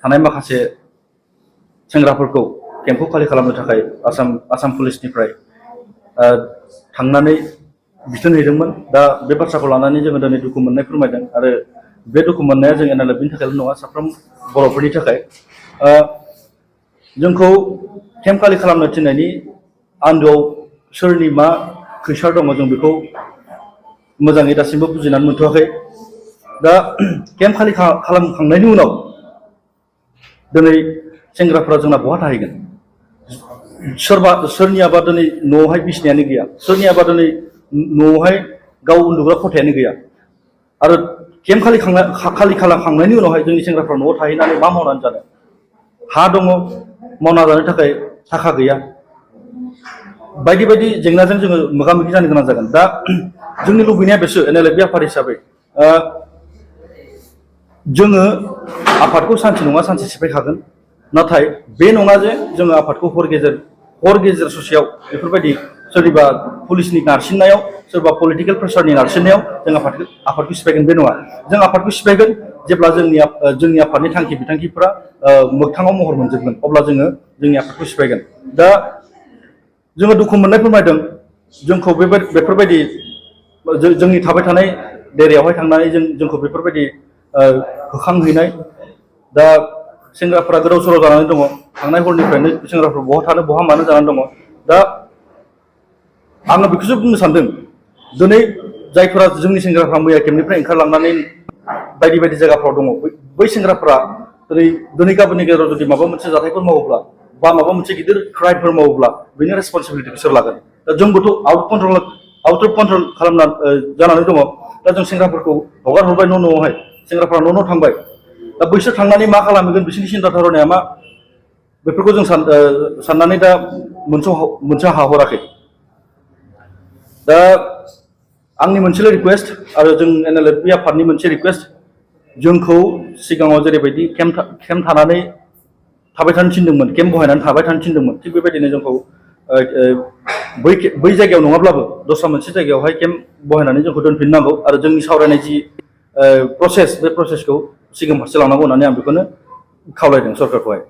थानाय माखासे सेंग्राफोरखौ केम्पखौ खालि खालामनो थाखाय आसाम पुलिसनिफ्राय थांनानै बिथोन हैदोंमोन। दा बे बाथ्राखौ लानानै जोङो दिनै दुखु मोननाय फोरमायदों आरो बे दुखु मोननाया जों एनएलएफनि थाखायल' नङा, साफ्रोम बर'फोरनि थाखाय। जोंखौ केम्प खालि खालामनो थिननायनि आन्दोआव सोरनि मा खैसार दङ जों बेखौ मोजाङै दासिमबो बुजिनानै मोनथ'वाखै। दा केम्प खालि खालामखांनायनि उनाव दिनै सेंग्राफ्रा जोंना बहा थाहैगोन? सोरनियाबा दिनै न'आवहाय बिसिनायानो गैया, सोरनियाबा दिनै न'आवहाय गाव उन्दुग्रा खथायानो गैया। आरो केम्प खालि खालामखांनायनि उनावहाय जोंनि सेंग्राफ्रा न'आव थाहैनानै मा मावनानै जानो? हा दङ, मावना जानो थाखाय थाखा गैया। बायदि बायदि जेंनाजों जोङो मोगा मोगि जानो गोनां जागोन। दा जोंनि लुबैनाया बेसो एनएलएफबि आफाद हिसाबै जोङो आफादखौ सानसे नङा सानसे सिफायखागोन। नाथाय बे नङा जे जोङो आफादखौ हर गेजेर ससेयाव बेफोरबायदि सोरनिबा पुलिसनि नारसिननायाव, सोरबा पलिटिकेल प्रेसारनि नारसिननायाव जों आफादखौ सिफायगोन, बे नङा। जों आफादखौ सिफायगोन जेब्ला जोंनि आफादनि थांखि बिथांखिफोरा मोगथाङाव महर मोनजोबगोन, अब्ला जोङो जोंनि आफादखौ सिफायगोन। दा जोङो दुखु मोननाय फोरमायदों जोंखौ बेफोरबायदि जोंनि थाबाय थानाय डेरायावहाय थांनानै जोंखौ बेफोरबायदि होखांहैनाय। दा सेंग्राफोरा गोदाव सोराव जानानै दङ। थांनाय हरनिफ्रायनो सेंग्राफ्रा बहा थानो बहा मानो जानानै दङ। दा आङो बेखौसो बुंनो सानदों, दिनै जायफोरा जोंनि सेंग्राफ्रा मैया केम्पनिफ्राय ओंखारलांनानै बायदि बायदि जायगाफ्राव दङ, बै सेंग्राफ्रा दिनै गाबोननि गेजेराव जुदि माबा मोनसे जाथायफोर मावोब्ला बा माबा मोनसे गिदिर क्राइमफोर मावोब्ला बेनि रेसपन्सिबिलिटिखौ सोर लागोन? दा जोंबोथ' आउट अफ कन्ट्रल जानानै दङ। दा जों सेंग्राफोरखौ हगार हरबाय न'आवहाय, सेंग्राफ्रा न' थांबाय। दा बैसोर थांनानै मा खालामगोन, बिसोरनि सिन्था धारनाया मा, बेफोरखौ जों साननानै दा मोनसे हाहराखै। दा आंनि मोनसेल' रिकुवेस्ट आरो जों एनएलएफबि आफादनि मोनसे रिकुवेस्ट, जोंखौ सिगाङाव जेरैबायदि केम्प थानानै थाबाय थानो थिनदोंमोन, केम्प बहायनानै थाबाय थानो थिनदोंमोन, थिग बेबायदिनो जोंखौ बै जायगायाव नङाब्लाबो दस्रा मोनसे जायगायावहाय केम्प बहायनानै जोंखौ दोनफिननांगौ आरो जोंनि सावरायनाय जि प्रसेस, बे प्रसेसखौ सिगां फारसे लांनांगौ होननानै आं बेखौनो खावलायदों सरकारखौहाय।